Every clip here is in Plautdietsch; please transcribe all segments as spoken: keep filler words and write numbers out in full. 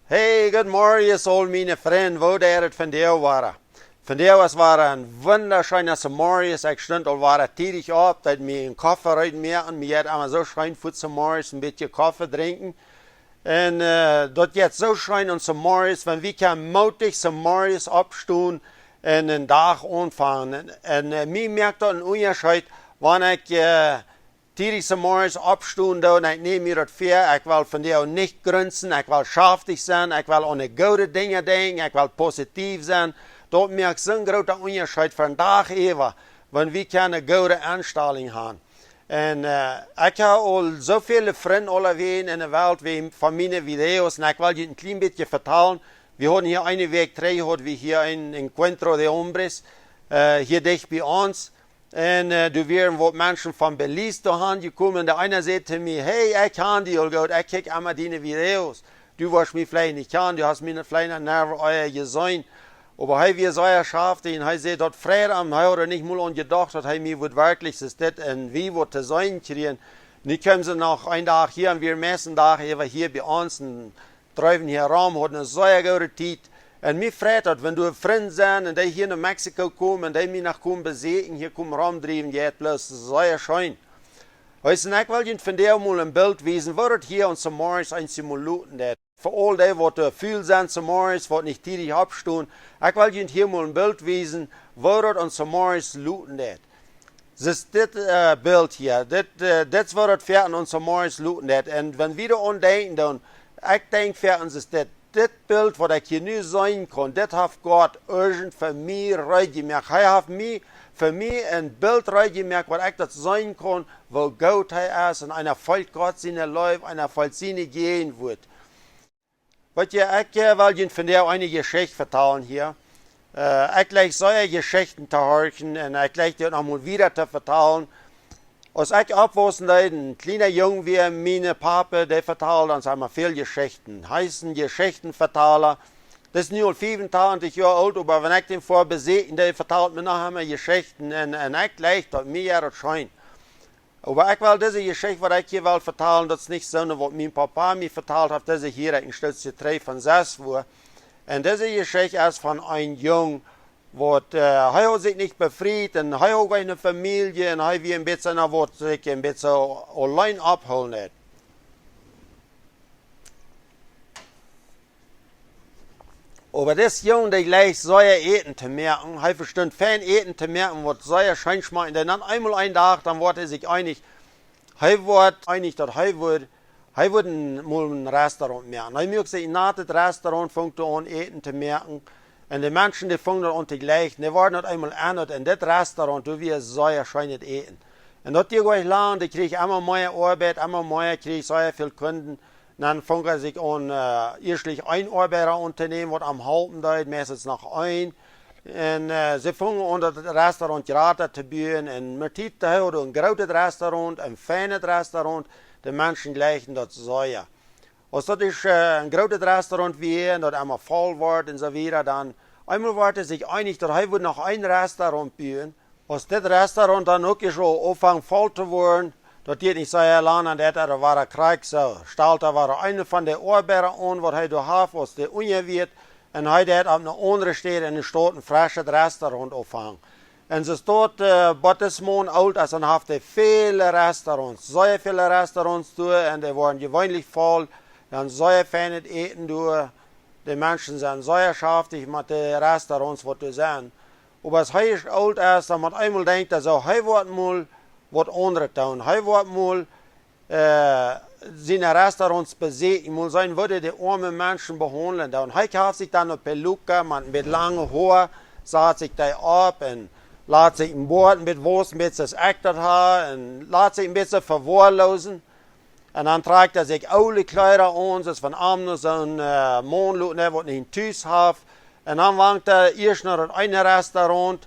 Hey, good morning, aul miene Frind. Woo jeit et vondoag wada? Vondoag wia wada een wundascheena Morjes. Ekj stunt aul wada tiedich opp, daut mie een Koffe reed moaken. Mie jeit emma soo scheen, fuaz Morjes een bät Koffe drinkjen. Un, äh, daut jeit soo scheen aun Morjes, wan wie kjennen mootich Morjes oppstonen un een Dach aunfangen. Un, un, äh, mie moakt daut een Unjascheet, wan ekj, äh, tiedich Morjes oppstonen doo un ekj näm mie daut väa, ekj well vondoag nich grunzen, ekj well schaftich sennen, ekj well aun de goode Dinja denkjen, ekj well positiev sennen. Daut moakt soon grooten Unjascheet fa een Dach äwa, wan wie kjennen eene goode Enstalunk haben. Un, äh, ekj hab aul soo väle Frind aulawäajen enne Welt wäajen von miene Videos un ekj well junt een kjlien bät vetalen. Wie hauden hia eene Wäakj trigj, hauden wie hia een Encuentro de Hombres, äh, hia dicht bie ons. Un, äh, doa wieren waut Menschen von Belize doahan jekomen. De eena säd to mie: "Hey, ekj kjan die aul goot, ekj kjikj emma diene Videos. Du woascht mie veleicht nich kjanen, du hast mie veleicht noch nie ea jeseenen." Oba hee wia sea schaftich un hee säd daut freid am, hee haud nich mol aun jedocht, daut hee mie wudd werkjlich soo dit un wie waut to seenen kjrieen. Nu kjeemen see noch een Dach hia un wieren meist een Dach äwa hia bie ons un dreewen hia rom, hauden eene sea goode Tiet. Un mie freit daut, wan doa Frind sent un dee hia no Mexiko komen un dee mie noch komen besieekjen, hia komen romdriewen, jeit bloos sea scheen. Weetst, un ekj well junt vondoag mol een Bilt wiesen, woo daut hia aun Morjes eensjemol luten deit. Fa aul dee, waut, äh, ful sent Morjes, waut nich tiedich oppstonen, ekj well junt hia mol een Bilt wiesen, woo daut aun Morjes luten deit. Dit, äh, Bilt hia, dit, äh, dit es woo daut fa ons aun Morjes luten deit. Un wan wie doaraun denkjen, dan, ekj denkj fa ons es dit, dit Bilt, waut ekj hia nu seenen kaun, dit haft Gott irjent fa mie reed jemoakt. Hee haft mie, fa mie een Bilt reed jemoakt, waut ekj daut seenen kaun, woo goot hee es, un eena feelt Gott siene Leew, eena feelt siene Jäajenwoat. Weetst, ekj, äh, well junt vondoag eene Jeschicht vetalen hia. Äh, ekj leew sea Jeschichten to hieren un ekj leew dee noch mol wieda to vetalen. Aus ekj oppwaussen deed, een kjliena Jung wia, mien Papa, dee vetald ons emma väl Jeschichten. Hee es een Jeschichtenvetala. Dee es nu aul fiefuntachentich Joa oolt, oba wan ekj dän foa besieekj, dee vetalt mie noch emma Jeschichten un, un ekj leew daut, mie jeit daut scheen. Oba ekj well dise Jeschicht, waut ekj hia well vetalen, daut es nich soone, waut mien Papa mie vetalt haft, dise hia ekj een Stootje trigj von sas Wua. Un dise Jeschicht es von een Jung, waut, äh, hee haud sikj nich befriet un hee haud eene Famielje un hee wia een bät, na, waut sikj een bät auleen ophoolen deed. Oba dis Jung, dee leew sea Äten to moaken. Hee vestunt fein Äten to moaken, waut sea scheen schmakjt. Un dan eemol een Dach, dan wort hee sikj eenich. Hee wort eenich, daut hee wudd, hee wudd een, mol een Restaurant moaken. Hee muak sikj een nieet Restaurant, funk doa aun Äten to moaken. Un de Menschen, dee fungen daut aun to jlikjen. Dee worden daut eemol aundret. Un dit Restaurant, doa wia sea scheenet Äten. Un daut deed nich lang, dee kjrieech emma mea Oabeit, emma mea, kjrieech sea väl Kunden. Dan funk hee sikj aun, äh, ieeschtlich een Oabeida auntonämen, waut am halpen deed, meistens noch een. Un, äh, see fungen aun daut Restaurant jrata to buen. Un met Tiet, hee haud een grootet Restaurant, een feinet Restaurant. De Menschen jlikjten daut sea. Aus daut es, äh, een grootet Restaurant wia un daut emma voll wort un soo wieda, dan eemol wort hee sikj eenich, daut hee wudd noch een Restaurant buen. Aus dit Restaurant dan uk es aul aunfunk voll to woaren, daut deed nich sea lang, dan deed hee wada krakjt soo. Stald hee wada eenen von de Oabeida aun, waut hee doa haud, aus dee unja wia, un hee deed opp eene aundre Städ enne Staut een freschet Restaurant aunfangen. Un see es doa, äh, bat dis Maun oolt es, un haft hee väle Restaurants, sea väle Restaurants doa, un dee worden jeweenlich voll, dan sea feinet Äten doa. De Menschen sent sea schaftich met de Restaurants, waut doa sent. Oba aus hee ieescht oolt es, dan met eemol denkjt hee soo, hee woat mol waut aundret doonen. Hee woat mol, äh, siene Restaurants besieekjen, mol seenen, woo dee de oame Menschen behaundlen doonen. Hee kjeft sikj dan eene Peluca met een bät lange Hoa, sat sikj dee opp un lat sikj een Boat een bät wausen, een bät soo aus ekj daut hab, un lat sikj een bät soo vewoarloosen. Un dan trakjt hee sikj oole Kjleeda aun, soo aus wan am noch soon, äh, Maun luten, waut nich een Tus haft. Un dan wankt hee ieescht no daut eene Restaurant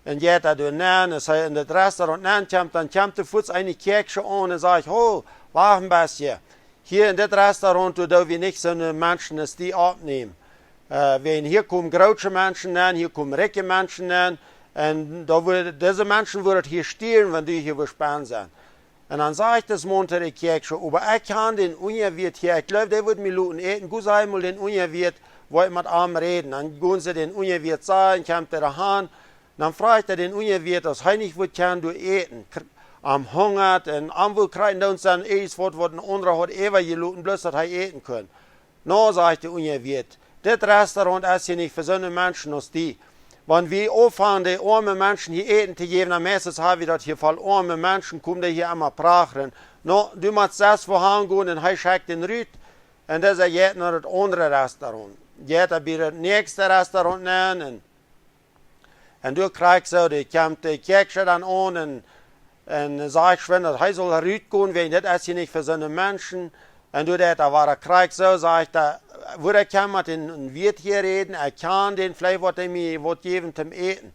un jeit doa nenn. Aus hee en daut Restaurant nenn kjemt, dan kjemt doa fuaz een Kjäakjsche aun un sajcht: "Ho, wacht een bät. Hia en dit Restaurant, doa doo wie nich soone Menschen aus die oppnämen. Äh, wäajen hia komen groote Menschen nenn, hia komen rikje Menschen nenn. Un doa wudd, dise Menschen wudden hia stieren, wan du hia wurscht benne sennen." Un dan sajcht dis Maun to de Kjäakjsche: "Oba ekj kjan dän Unjawieet hia, ekj jleew, dee wudd mie loten äten, go saj mol dän Unjawieet, woo ekj met am räden." Dan gonen see dän Unjawieet sajen, kjemt hee doahan, dan frajcht hee dän Unjawieet, aus hee nich wudd kjennen doa äten. Kr-, am hungat un am wudd krakjt doonen sennen, irjentwaut, waut een aundra haud äwajeloten, bloos daut hee äten kunn. "No," sajcht de Unjawieet, "dit Restaurant es hia nich fa soone Menschen aus die. Wan wie aunfangen, de oame Menschen hia Äten to jäwen, dan meistens ha wie daut hia voll oame Menschen, komen dee hia emma prachren. No, du motst selfst wua han gonen." Un hee schekjt dän rut, un dee jeit no daut aundre Restaurant. Jeit hee bie daut näakjste Restaurant nenn, un un doa krakjt soo, doa kjemt de Kjäakjsche dan aun un, un sajcht schwind, daut hee saul rutgonen, wäajen dit es hia nich fa soone Menschen. Un doa deit hee wada krakjt soo, sajcht hee: "Wudd ekj kjennen met dän Wieet hia räden, ekj kjan dän, veleicht woat hee mie waut jäwen toom äten."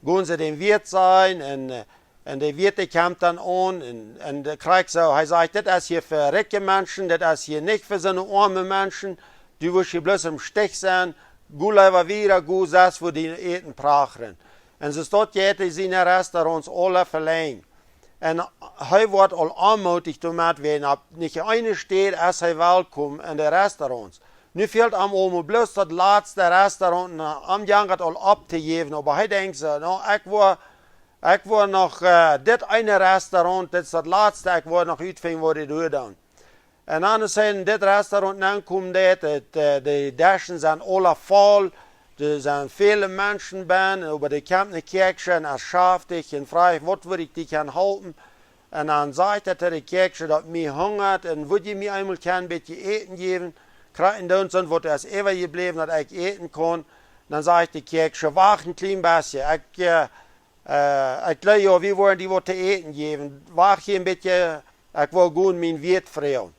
Gonen see dän Wieet sajen, un, äh, un de Wieet, dee kjemt dan aun, un, un dee krakjt soo, hee sajcht: "Dit es hia fa rikje Menschen, dit es hia nich fa soone oame Menschen. Du woascht hia bloos em Stich sennen. Go leewa wieda, go selfst wua die Äten prachren." Un soo stoakj jeit hee siene Restaurants aula velenjd. Un hee woat aul onmootich doamet, wäajen opp nich eene Städ es hee welkom en de Restaurants. Nu fält am aulmol bloos daut latste Restaurant, un am jankat aul opptojäwen, oba hee denkjt soo: "No, ekj woa, ekj woa noch, äh, dit eene Restaurant, dit es daut latste, ekj woa noch utfinjen, waut ekj doa dan." Un dan es hee en dit Restaurant aunkomen deit, daut, äh, de Deschen sent aula voll, doa sent väle Menschen bennen, oba doa kjemt een Kjäakjsche un es schaftich un frajcht: "Waut wudd ekj die kjennen halpen?" Un dan sajcht hee to de Kjäakjsche, daut mie hungat, un wudd jie mie eemol kjennen bät Äten jäwen, krakjt doonen sennen, waut es äwajebläwen, daut ekj äten kaun. Dan sajcht de Kjäakjsche: "Wacht een kjlien bät, ekj, äh, äh, ekj jleew, jo, wie woaren die waut to äten jäwen. Wacht hia een bät, ekj woa gonen mienen Wieet froagen."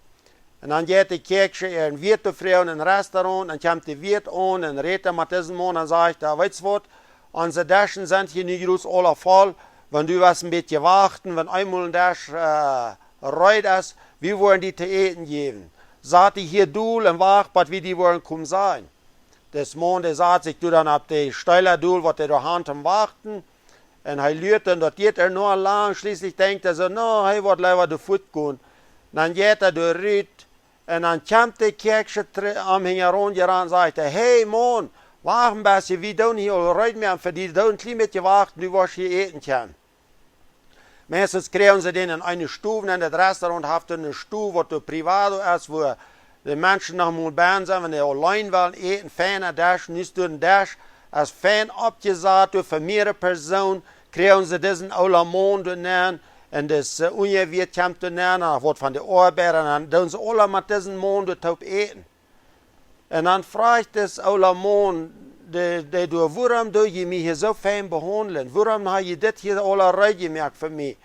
Un dan jeit de Kjäakjsche äaren Wieet to froagen em Restaurant, dan kjemt de Wieet aun un rät met disen Maun un sajcht: "Weetst waut, onse Deschen sent hia nu jrods aula voll. Wan du wurscht een bät wachten, wan eemol een Desch, äh, reed es, wie woaren die to äten jäwen. Sat die hia dol un wacht, bat wie die woaren komen sajen." Dis Maun, dee sat sikj doa dan opp de Steela dol, waut hee doa haud toom wachten. Un hee luat, un daut diat ea noch lang, schlieslich denkjt hee soo: "No, hee woat leewa doa fuat gonen." Dan jeit hee doa rut, un dan kjemt de Kjäakjsche tr-, am hinjaraun jerant, sajcht hee: "Hey Maun, wacht een bät, wie doonen hia aul reed moaken fa die, doo een kjlien bät wachten, du woascht hia äten kjennen." Meistens kjrieen see dän en eene Stow, un daut Restaurant haft eene Stow, waut de privado es, wua de Menschen noch mol bennen sent, wan dee auleen wellen äten, feina Desch, nu es doa een Desch, es fein oppjesat, doa fa mearere Persoonen, kjrieen see disen oolen Maun doa nenn, un dis, äh, Unjawieet kjemt doa nenn, un woat von de Oabeida, un dan doonen see aula met disen Maun doa toop äten. Un dan frajcht dis oola Maun, dee, dee doa: "Wuarom doo jie mie hia soo fein behaundlen? Wuarom ha jie dit hia aula reed jemoakt fa mie?"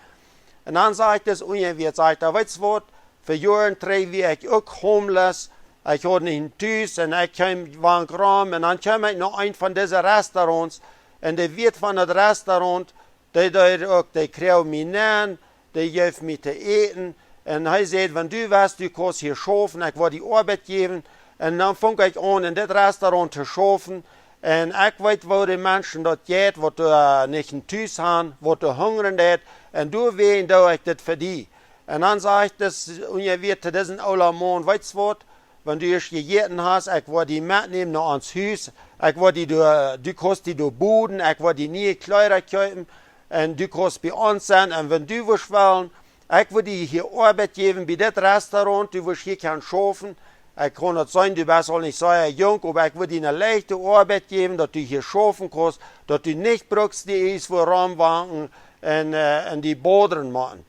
Un dan sajcht dis Unjawieet, sajcht hee: "Weetst waut, fa Joaren trigj wia ekj uk homeless, ekj haud nich een Tus un ekj kjeem wank rom, un dan kjeem ekj no eent von dise Restaurants, un de Wieet von daut Restaurant, dee deed uk, dee kjrieech mie nenn, dee jeef mie to äten. Un hee säd: 'Wan du west, du kaust hia schaufen, ekj woa die Oabeit jäwen.' Un dan funk ekj aun en dit Restaurant to schaufen. Un ekj weet, woo de Menschen daut jeit, waut, äh, nich een Tus han, waut doa hungren deit. Un doawäajen doo ekj dit fa die.'" Un dan sajcht dis Unjawieet to disen oola Maun: "Weetst waut? Wan du ieescht jejäten hast, ekj woa die metnämen no ons Hus. Ekj woa die doa, du kaust die doa boden, ekj woa die niee Kjleeda kjeepen. Un du kaust bie ons sennen. Un wan du wurscht wellen, ekj woa die hia Oabeit jäwen bie dit Restaurant, du wurscht hia kjennen schaufen. Ekj kaun daut seenen, du best aul nich sea junk, oba ekj woa die eene leichte Oabeit jäwen, daut du hia schaufen kaust, daut du nich brukst die ieescht wua romwanken un, äh, un die bodren motten."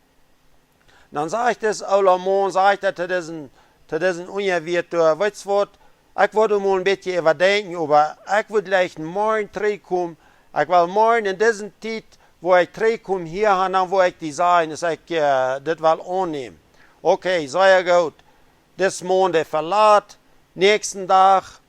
Dan sajcht dis oola Maun, sajcht hee to disen, to disen Unjawieet doa: "Weetst waut, ekj woa doa mol een bät äwa denkjen, oba ekj woa jlikj morjen trigjkomen. Ekj well morjen en dise Tiet, wua ekj trigjkom, hia han, dan woa ekj die sajen, aus ekj, äh, dit well aunnämen." Okay, sea goot. Dis Maun, dee velat, näakjsten Dach,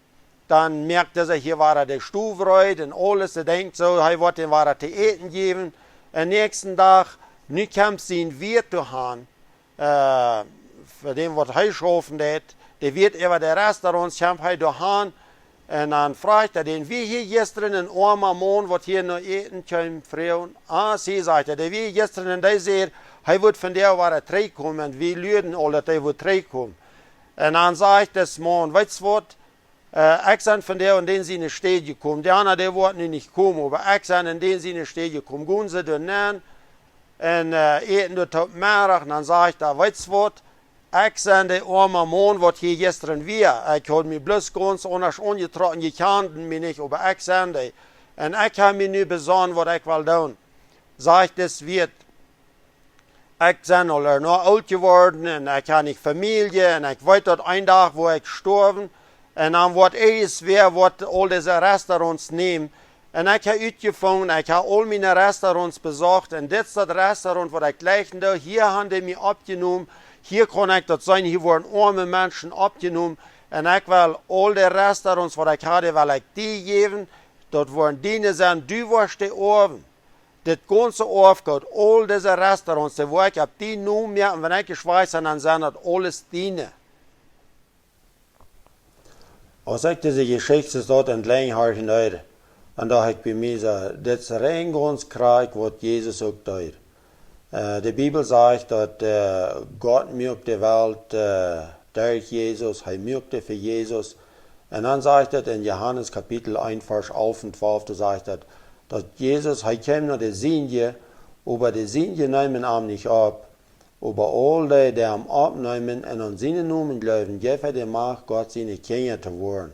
dan moakt hee hia wada de Stow reed un aules. Hee denkjt soo, hee woat dän wada to äten jäwen. Un näakjsten Dach, nu kjemt sien Wieet doa han, äh, fa däm, waut hee schaufen deit. De Wieet äwa de Restaurants kjemt hee doa han. Un dan frajcht hee dän: "Wia hia jistren een oama Maun, waut hia no Äten kjeem froagen?" "Ah, sie," sajcht hee, "dee wia jistren un dee säd, Hee woat vondoag wada trigjkomen, un wie luaden aul, daut hee woat trigjkomen. Un dan sajcht dis Maun: "Weetst waut? Äh, ekj sie vondoag en dän siene Städ jekomen. De aundre, dee woaren nu nich komen, oba ekj sie en dän siene Städ jekomen. Gonen see doa nenn un, äh, äten doa toop Meddach." Un dan sajcht hee: "Weetst waut? Ekj sie de oame Maun, waut hia jistren wia. Ekj haud mie bloos gaunz aundasch aunjetrocken, jie kjanden mie nich, oba ekj sie dee. Un ekj hab mie nu besonnen, waut ekj well doonen." Sajcht dis Wieet: "Ekj sie aul ea noch oolt jeworden un ekj hab nich Famielje un ekj weet, daut een Dach woa ekj stoawen. Un dan woat irjentwäa, woat aul dise Restaurants nämen. Un ekj hab utjefungen, ekj hab aul miene Restaurants besocht. Un dit es daut Restaurant, waut ekj jlikjen doo. Hia haben dee mie oppjenomen. Hia kaun ekj daut seenen, hia woaren oame Menschen oppjenomen. Un ekj well aul de Restaurants, waut ekj hab, dee well ekj die jäwen. Daut woaren diene sennen. Du woascht dee oawen. Dit gaunze Oafgoot, aul dise Restaurants, dee woa ekj opp dienen Nomen moaken. Wan ekj jeschwajcht sie, dan sent daut aules diene." Aus ekj dise Jeschicht soo en Lenj horchen deed, dan docht ekj bie mie soo: "Dit es rein gaunz krakjt, waut Jesus uk deed." Äh, de Bibel sajcht, daut, äh, Gott muak de Welt, äh, derch Jesus, hee muak dee fa Jesus. Un dan sajcht et en Johanes Kapitel eent, Varsch alf un twalf, doa sajcht et, daut Jesus, hee kjeem no de Sienje, oba de Sienje neemen am nich opp. Oba aul dee, dee am oppneemen un aun sienen Nomen jleewen, jeef hee de Macht, Gott siene Kjinja to woaren.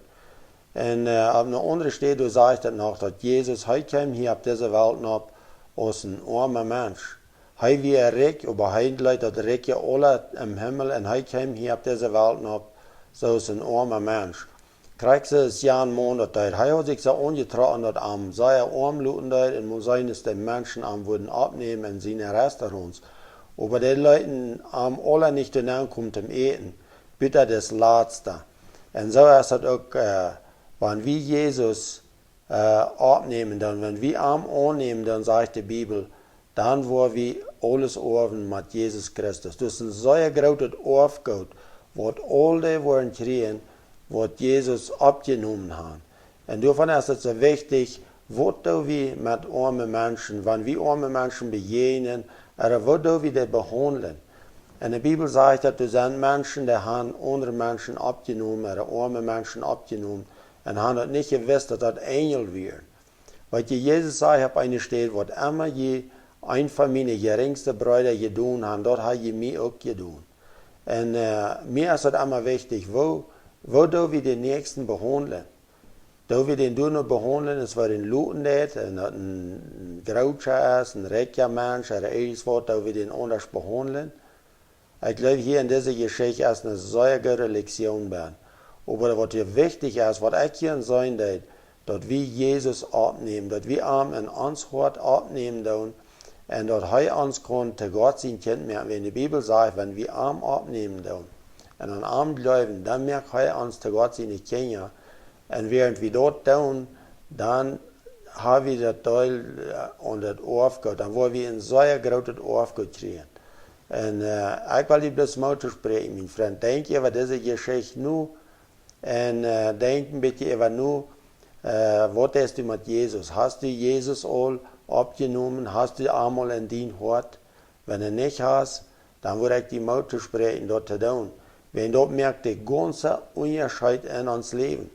Un, äh, opp eene aundre Städ, doa sajcht et noch, daut Jesus, hee kjeem hia opp dise Welt nopp aus een oama Mensch. Hee wia rikj, oba hee leet daut Rikj aula em Himmel, un hee kjeem hia opp dise Welt nopp soo aus een oama Mensch. Krakjt soo aus jan Maun daut deed. Hee haud sikj soo aunjetrocken, daut am sea oam loten deed, un mott seenen, daut de Menschen am wudden oppnämen en siene Restaurants. Oba dee leeten am aula nich doa nenn komen toom äten, buta dis latsta. Un soo es et uk, äh, wan wie Jesus, äh, oppnämen, dan, wan wie am aunnämen, dan sajcht de Bibel, dan woa wie aules oawen met Jesus Christus. Daut es een sea grootet Oafgoot, waut aul dee woaren kjrieen, waut Jesus oppjenomen haft. Un doavon es et soo wichtich, waut doo wie met oame Menschen, wan wie oame Menschen bejäajnen, ooda woo doo wie dee behaundlen. Un de Bibel sajcht, daut doa sent Menschen, dee haben aundre Menschen oppjenomen, ooda oame Menschen oppjenomen, un haben daut nich jewist, daut daut Enjel wieren. Weetst, Jesus säd opp eene Städ: "Waut emma jie eenen von miene jerinjste Breeda jedonen haben, daut hab jie mie uk jedonen." Un, äh, mie es et emma wichtich, woo, woo doo wie dän Näakjsten behaundlen? Doo wie dän doano behaundlen, aus wan hee een Luten haft, un daut een, een Grootscha es, een rikja Mensch, ooda irjent waut, doo wie dän aundasch behaundlen? Ekj jleew, hia en dise Jeschicht es eene sea goode Lektion bie. Oba waut hia wichtich es, waut ekj hia seenen deed, daut wie Jesus oppnämen, daut wie am en ons Hoat oppnämen doonen, un daut hee ons kaun to Gott sien Kjint moaken. Wan de Bibel sajcht, wan wie am oppnämen doonen un aun am jleewen, dan moakt hee ons to Gott siene Kjinja. Un wäarent wie daut doonen, dan hab wie daut Deel, äh, aun daut Oafgoot. Dan woa wie een sea grootet Oafgoot kjrieen. Un, äh, ekj well die bloos Moot toospräakjen, mien Frint. Denkj äwa dise Jeschicht no un, äh, denkj een bät äwa no, äh, waut deist du met Jesus? Hast du Jesus aul oppjenomen? Hast du am aul en dien Hoat? Wan du nich hast, dan wudd ekj die Moot toospräakjen, daut to doonen. Wan daut moakt dän gaunzen Unjascheet en ons Läwen.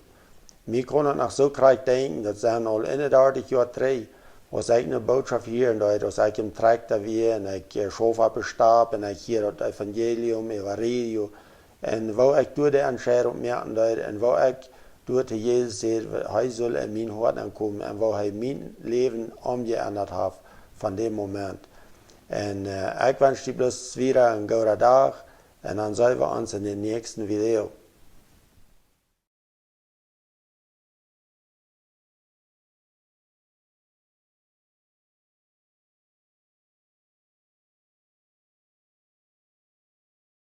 Mie kaun ekj noch soo krakjt denkjen, daut sent aul eenendartich Joa trigj, aus ekj eene Bootschoft hieren deed, aus ekj em Trakjta wia un ekj, äh, schauft opp de Stap un ekj hieed daut Evangelium äwa Radio. Un woo ekj doa de Entscheidunk moaken deed un woo ekj doa to Jesus säd, hee sull en mien Hoat aunkomen un woo hee mien Läwen omjeendat haft von dän Moment. Un, äh, ekj wensch die bloos wada eenen gooden Dach un dan seenen wie ons en dän näakjsten Video.